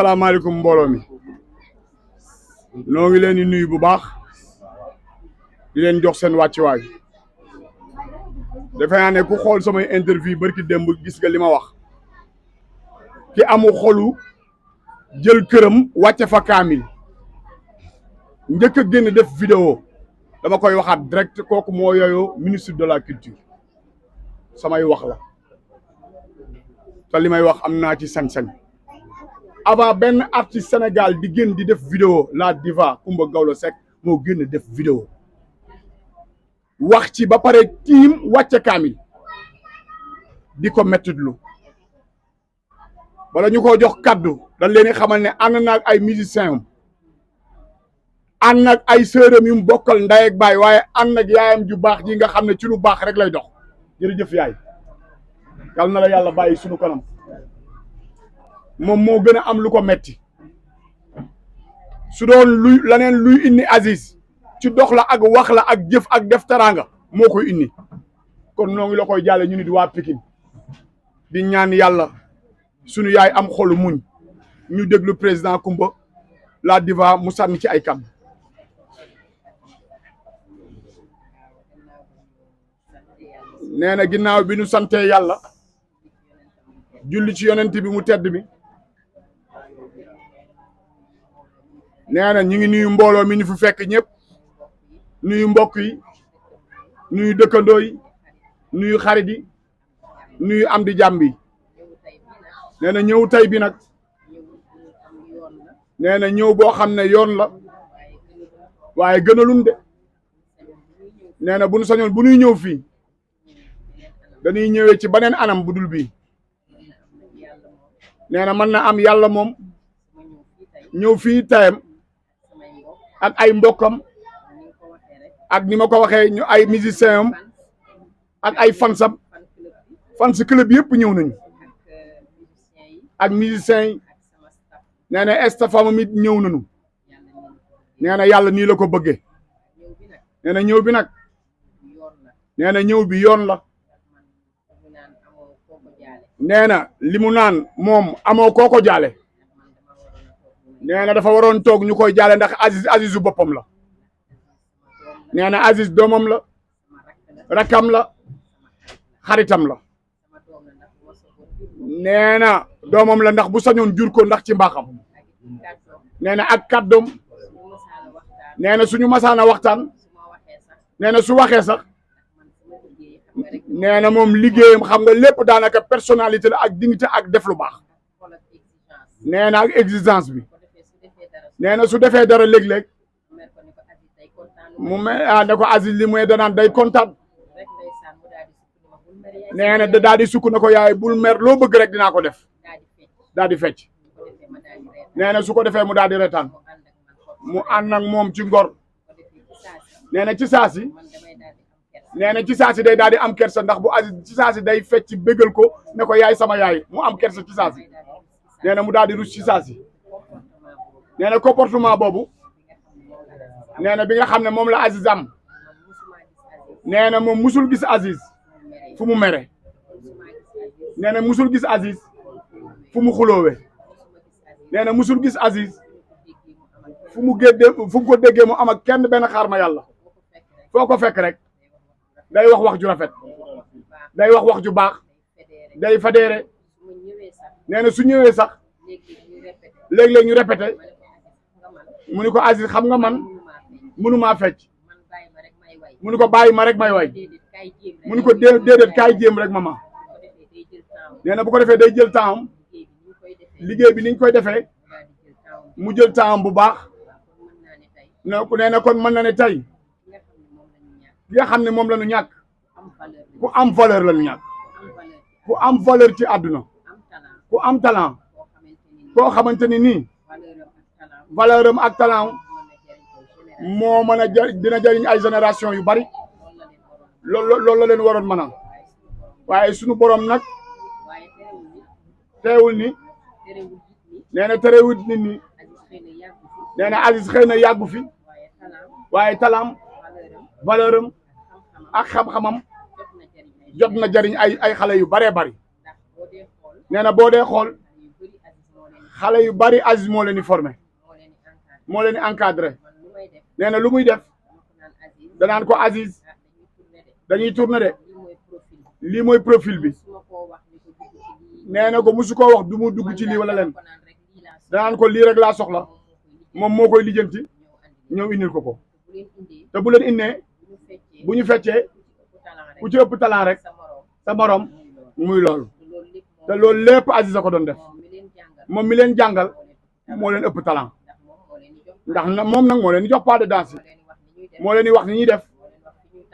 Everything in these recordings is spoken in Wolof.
salaamaaleykum mbooloo mi noo ngi leen di nuyu bu baax di leen jox seen wàccuwaay defe naa ne ku xool samay interview barki démb gis nga li ma wax ki amu xolu jël këram wàcce fa kaamil njëkk a génn def vidéo dama koy waxaat direct kooku moo yooyu ministre de la culture samay wax la te li may wax am naa ci sañ-sañ avant benn artiste Sénégal di génn di def vidéo la diva Coumba Gawlo Seck moo génn def vidéo wax ci ba pare tiim wàcce kaamil di ko mettitlu wala ñu ko jox kaddu dañ leen xamal ne ànd naag ay musiciens ànd nag ay sërëm yu mu bokkal ndey ak baay waaye ànd nag yaayam ju baax ji nga xam ne ci lu baax rek lay dox jërëjëf yaay yal na la yàlla bàyyi sunu kanam moom moo gën a am lu ko metti su doon luy indi Aziz ci dox la ak wax la ak jëf ak def teraanga moo koy indi kon noo ngi la koy jàlle ñu nit waa Pikine di ñaan yàlla sunu yaay am xolu muñ ñu déglu président Coumba la diva mu sànni ci ay kàddu. nee na ginnaaw bi nu santee yàlla julli ci yonent bi mu tedd bi nee na ñu ngi nuyu mbooloo mi ñu fu fekk ñëpp nuyu mbokk yi nuyu dëkkandoo yi nuyu xarit yi nuyu am di jàmm yi nee na ñëw tey bi nag nee na ñëw boo xam ne yoon la waaye gënalun de nee na bu nu sañoon bu nuy ñëw fii dañuy ñëwee ci beneen anam bu dul bii nee na mën na am yàlla moom ñëw fii tayam ak ay mbokkam ak ni ma ko waxee ñu ay musiciens am ak ay fansam fans club yëpp ñëw nañu ak musiciens yi nee na stafam mi ñëw nañu nee na yàlla nii la ko bëggee nee na ñëw bi nag nee na ñëw bi yoon la nee na li mu naan moom amoo koo ko jaale nee na dafa waroon toog ñu koy jaale ndax Azizu boppam la nee na Aziz doomam la rakam la xaritam la nee na doomam la ndax bu sañoon jur ko ndax ci mbaaxam nee na ak kàddoom nee na suñu masaana waxtaan nee na su waxee sax nee na moom liggéeyam xam nga lépp daanaka personnalité la ak dignité ak def lu baax nee na ak exigence bi nee na su defee dara léeg-léeg mu ne ko Aziz li muy danaan day kontaan nee na daal di sukk na ko yaay bul mer loo bëgg rek dinaa ko def daal di fecc nee na su ko defee mu daal di retaan mu ànd ak moom ci ngor nee na ci saasi nee na ci saasi day daal di am kersa ndax bu Aziz ci saasi day fecc bégal ko ne ko yaay sama yaay mu am kersa ci saasi nee na mu daal di rus ci saasi nee na comportement boobu nee na bi nga xam ne moom la Aziz am nee na moom musul gis Aziz fu mu mere nee na musul gis Aziz fu mu xulóowe nee na musul gis Aziz fu mu ko déggee mu am ak kenn benn xaar ma yàlla foo ko fekk rek day wax wax ju rafet day wax wax ju baax day fadeere nee na su ñëwee sax léeg-léeg ñu répété mu ni ko Aziz xam nga man mënumaa fecc mu ni ko bàyyi ma rek may way mu ni ko déedéet kaay jéem rek mama nee na bu ko defee day jël temps liggéey bi niñ koy defee mu jël temps bu baax nee na kon mën na ne tey ki nga xam ne moom la ñu ñàkk ku am valeur la ñu ñàkk ku am valeur ci àdduna ku am talent koo xamante ni nii valeur am ak talent moo mën a dina jëriñ ay génération yu bari loolu la leen waroon mën a waaye sunu borom nag teewul ni nee na terewul nit ñi nee na Aziz xëy na yàggu fi waaye talaam valeur am ak xam-xamam jot na jëriñ ay xale yu baree bari nee na boo dee xool xale yu bari Aziz moo leen di formé moo leen di encadré nee na lu muy def danaan ko Aziz dañuy tourné de lii mooy profil bi nee na ko musu koo wax du mu dugg ci lii wala leen danaan ko lii rek laa soxla moom moo koy lijjanti ñëw indil ko te bu leen indee bu ñu feccee ku ci ëpp talent rek sa morom muy loolu te loolu lépp Aziz a ko doon def moom mi leen jàngal moo leen ëpp talent ndax moom nag moo leen di jox pas de danse yi moo leen di wax ni ñuy def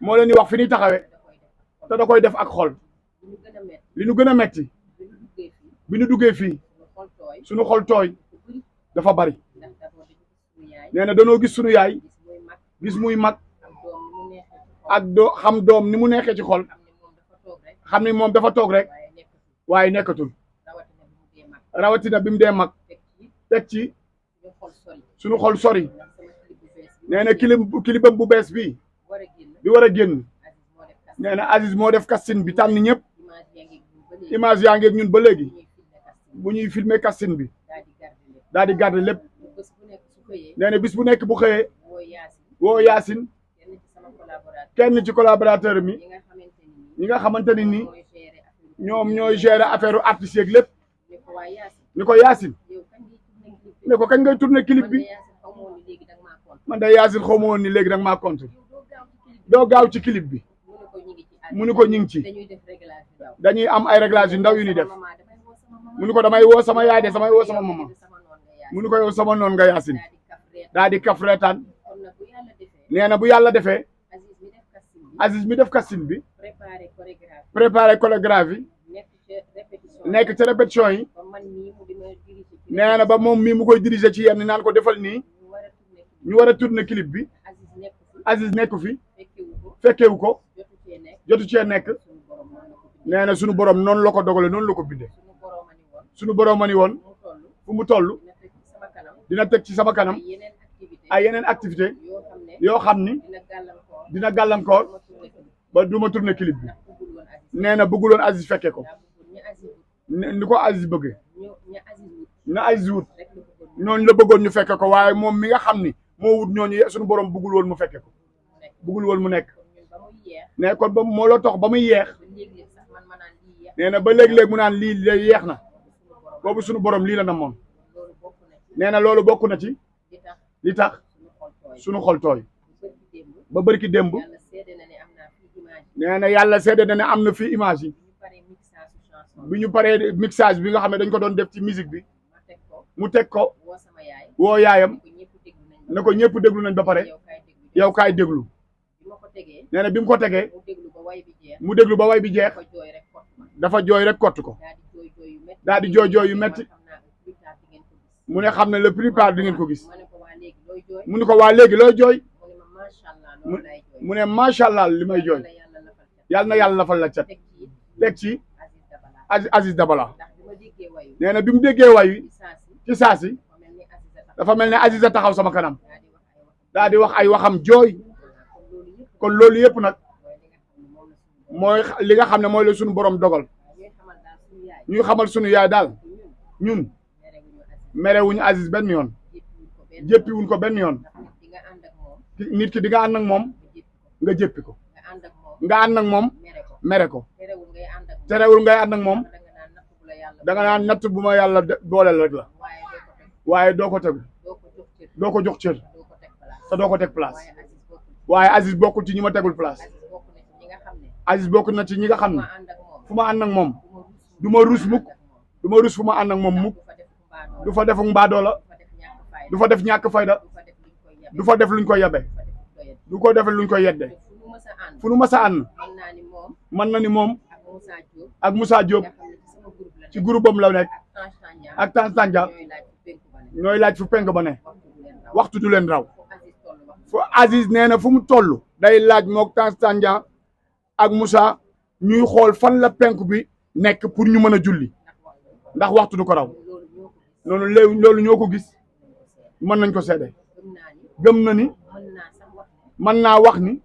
moo leen di wax fi ñuy taxawee te da koy def ak xol li ñu gën a metti bi ñu duggee fii suñu xol tooy dafa bari nee na danoo gis suñu yaay gis muy mag ak xam doom ni mu neexee ci xol xam ni moom dafa toog rek waaye nekkatul rawatina bi mu dee mag teg ci suñu xol sori nee na kilibam bu bees bi war a génn nee na Aziz moo def casting bi tànn ñëpp image yaa ngeeg ñun ba léegi bu ñuy filmer casting bi daal di garder lépp nee na bis bu nekk bu xëyee woo Yacine kenn ci collaborateur mi ñi nga xamante ni nii ñoom ñooy gérer affaire artistes yeeg lépp ni ko Yacine ne ko kañ ngay tourner clip bi man day Yacine xaw ma woon ni léegi da nga maa compte doo gaaw ci clip bi mu ni ko ñu ngi ci dañuy am ay réglage yu ndaw yu ñuy def mu ni ko damay woo sama yaay de samay woo sama mama mu ni ko yow sama noon nga Yacine daa di kaf reetaan nee na bu yàlla defee Aziz mi def casting bi préparé chorégraphie nekk ca répétition yi nee na ba moom mii mu koy diriger ci yenn naan ko defal nii ñu war a tourner clip bi Aziz nekku fi fekkewu ko jotu cee nekk nee na sunu borom noonu la ko dogale noonu la ko bindee sunu borom ma ni woon fu mu toll dina teg ci sama kanam ay yeneen activité yoo xam ni dina gàllankoor ba du ma tourner clip bi nee na bëgguloon Aziz fekke ko ni ko Aziz bëggee na Aziz wut ñooñu la bëggoon ñu fekke ko waaye moom mi nga xam ni moo wut ñooñu suñu borom bëggul woon mu fekke ko bëggul woon mu nekk ne kon ba moo la tax ba muy yeex nee na ba léeg-léeg mu naan lii lay yeex na boobu suñu borom lii la namoon nee na loolu bokk na ci li tax suñu xol tooy ba bërki démb nee na yàlla seede na ne am na fii image yi bi ñu paree mixage bi nga xam ne dañ ko doon def ci musique bi mu teg ko woo yaayam ne ko ñëpp déglu nañ ba pare yow kaay déglu nee na bi mu ko tegee mu déglu ba way bi jeex dafa jooy rek kott ko daal di jooy yu metti mu ne xam ne le plupart di ngeen ko gis mu ne ko waa léegi looy jooy mu ne macha allah li may jooy yàlla na yàlla lafal la cat teg ci Aziz Dabala nee na bi mu déggee way wi ci saasi dafa mel ne Aziz a taxaw sama kanam daa di wax ay waxam jooy kon loolu yëpp nag mooy li nga xam ne mooy la suñu borom dogal ñuy xamal suñu yaay daal ñun merewuñu Aziz benn yoon jéppiwuñ ko benn yoon nit ki di nga ànd ak moom nga jéppi ko nga ànd ak moom mere ko terewul ngay ànd ak moom da nga naan natt bu ma yàlla booleel rek la waaye doo ko tegu doo ko jox cër te doo ko teg place waaye Aziz bokkul ci ñi ma tegul place Aziz bokk na ci ñi nga xam ne fu ma ànd ak moom du ma rus mukk du ma rus fu ma ànd ak moom mukk du fa defu mbaadoo la du fa def ñàkk fayda du fa def luñ koy yebe du ko defee luñ koy yedde fu nu mas a ànd mën na ni moom ak Moussa Diop ci groupe am la nekk ak Tanzania ñooy laaj fu penk ba ne waxtu du leen raw fu Aziz nee na fu mu toll day laaj mook Tanzania ak Moussa ñuy xool fan la penk bi nekk pour ñu mën a julli ndax waxtu du ko raw noonu loolu ñoo ko gis mën nañ ko seede gëm na ni mën naa wax ni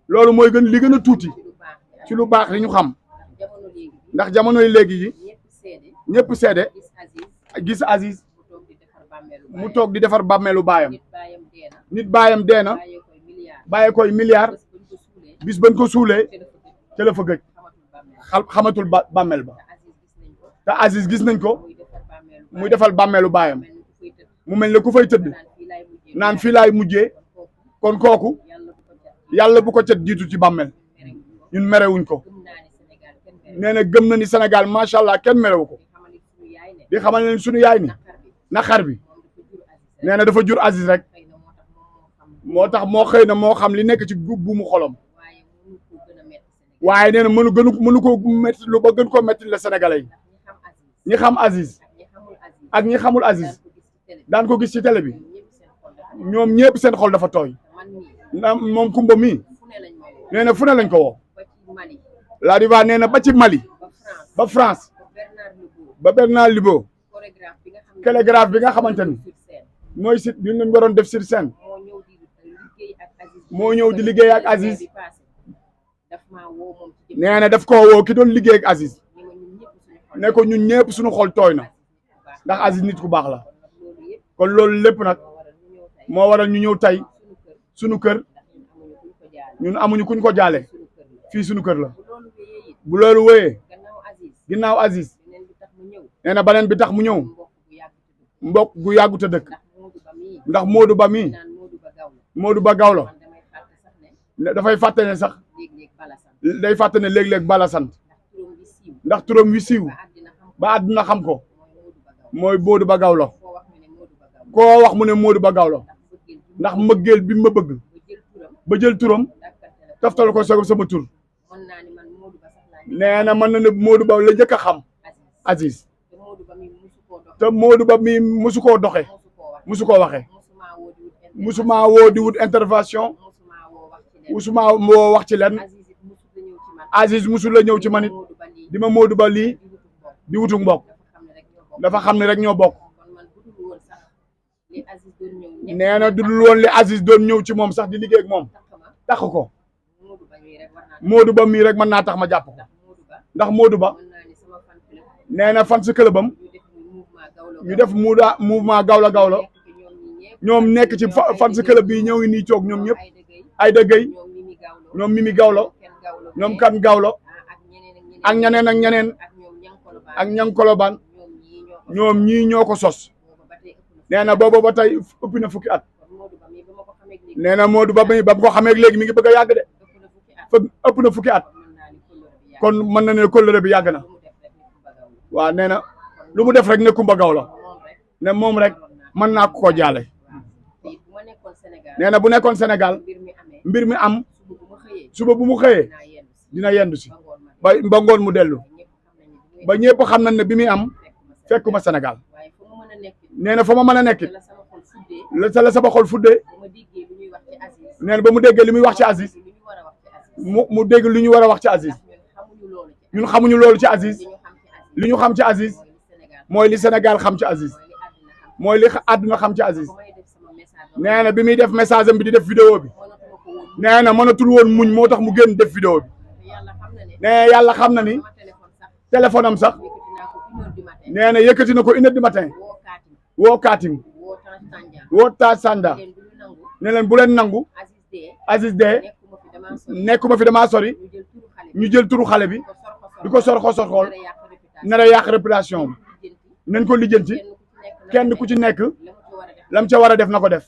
loolu mooy gën li gën a tuuti ci lu baax li ñu xam ndax jamonoy léegi yi ñëpp seede gis Aziz mu toog di defar bàmmeelu baayam nit baayam dee na bàyyee koy milliard bis bañ ko suulee ca la fa gëj xamatul bàmmeel ba te Aziz gis nañ ko muy defal bàmmeelu baayam mu mel ne ku fay tëdd naan fii laay mujjee kon kooku yàlla bu ko cet jiitu ci bàmmeel ñun merewuñ ko nee na gëm na ni Sénégal macha allah kenn merewu ko di xamal ne suñu yaay ni naqar bi nee na dafa jur Aziz rek moo tax moo xëy na moo xam li nekk ci bu mu xolom waaye nee na mënu ko métti lu ba gën koo métti la Sénégalais yi ñi xam Aziz ak ñi xamul Aziz daan ko gis ci télé bi ñoom ñëpp seen xol dafa tooy na moom Kumba mii nee na fu ne lañ ko woo la diva nee na ba ci Mali ba France ba Bernard Libo chorégraphe bi nga xamante ni mooy site bi ñu waroon def sur scène moo ñëw di liggéey ak Aziz nee na daf koo woo ki doon liggéey ak Aziz ne ko ñun ñëpp suñu xol tooy na ndax Aziz nit ku baax la kon loolu lépp nag moo waral ñu ñëw tey suñu kër ñun amuñu kuñ ko jaale fii suñu kër la bu loolu wéyee ginnaaw Aziz nee na beneen bi tax mu ñëw mbokk gu yàggut a dëkk ndax Modou Ba mii Modou Ba Gawlo dafay fàtte ne sax day fàtte ne léeg-léeg bala sant ndax turam wi siiw ba àdduna xam ko mooy Modou Ba Gawlo koo wax mu ne Modou Ba Gawlo ndax mbëggeel bi ma bëgg ba jël turam taftal ko sama tur nee na mën na ne Modou Ba la njëkk a xam Aziz te Modou Ba mi musu koo doxe musu koo waxe musuma woo di wut intervention musuma woo wax ci len Aziz musul la ñëw ci manit di ma Modou Ba lii di wutuk mbokk dafa xam ne rek ñoo bokk nee na dudul woon li Aziz doon ñëw ci moom sax di liggéey ak moom tax ko Modou Ba mii rek mën naa tax ma jàpp ko ndax Modou Ba nee na fan si këlëbam ñu def mouvement Gawlo Gawlo ñoom nekk ci fan si këlëb bi ñëw nii toog ñoom ñëpp ay dëggay ñoom Mimi Gawlo ñoom kan Gawlo ak ñeneen ak ñeneen ak ñang Kolobaan ñoom ñii ñoo ko sos nee na boobu ba tey ëpp na fukki at nee na Modou Ba ba mu ko xamee léegi mi ngi bëgg a yàgg de ëpp na fukki at kon mën na ne kóllëre bi yàgg na waaw nee na lu mu def rek ne Kumba Gawlo ne moom rek mën naa ko jaale nee na bu nekkoon Sénégal mbir mi am suba bu mu xëyee dina yendu si ba ngoon mu dellu ba ñëpp xam nañ ne bi muy am fekkuma Sénégal nee na fa ma mën a nekkit la sama xol fuddee nee na ba mu déggee li muy wax ci Aziz mu dégg li ñu war a wax ci Aziz ñun xamuñu loolu ci Aziz li ñu xam ci Aziz mooy li Sénégal xam ci Aziz mooy li àdduna xam ci Aziz nee na bi muy def message am bi di def vidéo bi nee na mënatul woon muñ moo tax mu génn def vidéo bi nee yàlla xam na ni téléphone am sax nee na yëkkati na ko 1 heure du matin woo Kaatim woo Ta Sanda ne leen bu leen nangu Aziz dee nekkuma fi damaa sori ñu jël turu xale bi di ko sorxool nar a yàq réputation bi nañ ko lijjanti kenn ku ci nekk lam ca war a def na ko def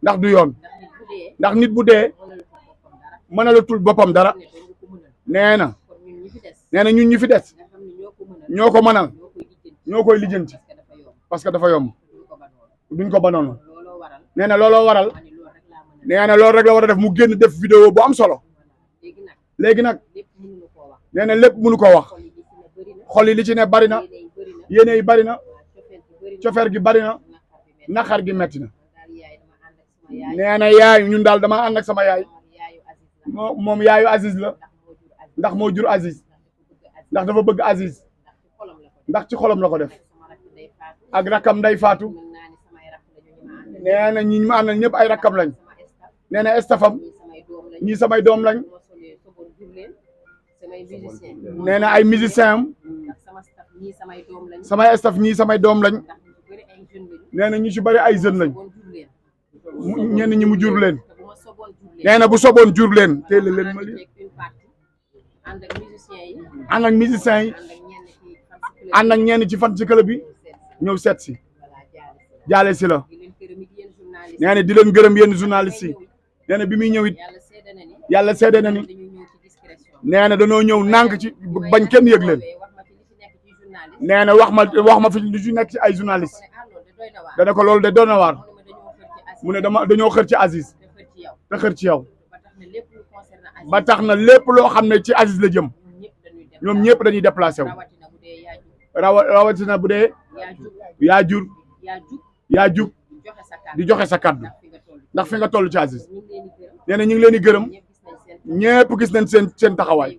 ndax du yoon ndax nit bu dee mënalatul boppam dara nee na ñun ñi fi des ñoo ko mënal ñoo koy lijjanti parce que dafa yomb duñ ko banoon nee na looloo waral nee na loolu rek la war a def mu génn def vidéo bu am solo léegi nag nee na lépp mënu ko wax xol yi li ci ne bari na yéene yi bari na cofeer gi bari na naqar gi metti na nee na yaay ñun daal dama ànd ak sama yaay moom yaayu Aziz la ndax moo jur Aziz ndax dafa bëgg Aziz ndax ci xolam la ko def ak rakkam nday faatu nee na ñi ma àndal ñëpp ay rakkam lañ nee na estafam ñii samay doom lañ nee na ay musicien am samay staff ñii samay doom lañ nee na ñu ci bari ay jeunes lañ ñenn ñi mu jur leen nee na bu soboon jur leen teel leen ma li ànd ak musiciens yi ànd ak ñenn ci fan ci club bi ñëw seet si jaale si la nee na di leen gërëm yéen journalistes yi nee na bi muy ñëw it yàlla seede na ni nee na dañoo ñëw nànk ci bañ kenn yëg leen nee na wax ma fi lu ci nekk ci ay journalistes dana ko loolu de doon na waar mu ne dañoo xër ci Aziz te xër ci yow ba tax na lépp loo xam ne ci Aziz la jëm ñoom ñëpp dañuy déplacé wu rawatina bu dee yaa jug di joxe sa kàddu ndax fi nga toll ci Aziz nee na ñu ngi leen di gërëm ñëpp gis nañ seen taxawaay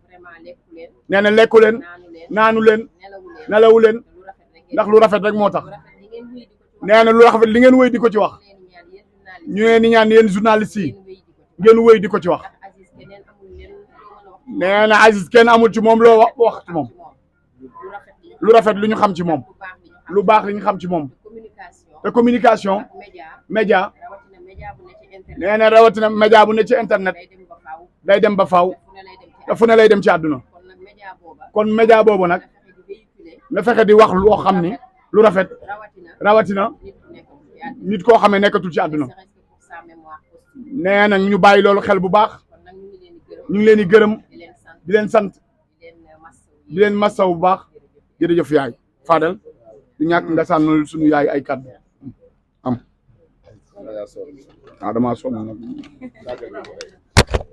nee na lekku leen naanu leen nelawu leen ndax lu rafet rek moo tax nee na lu rafet li ngeen wéy di ko ci wax ñu leen di ñaan yéen journalistes yi ngeen wéy di ko ci wax nee na Aziz kenn amul ci moom loo wax ci moom lu rafet lu ñu xam ci moom lu baax li ñu xam ci moom te communication média nee na rawatina média bu ne ci internet day dem ba faaw te fu ne lay dem ci àdduna kon média boobu nag na fexe di wax loo xam ni lu rafet rawatina nit koo xam ne nekkatul ci àdduna nee na ñu bàyyi loolu xel bu baax ñu ngi leen di gërëm di leen sant di leen massaw bu baax jërëjëf yaay Fadel di ñàkk nga sànnul suñu yaay ay kàddu am dama sonn nag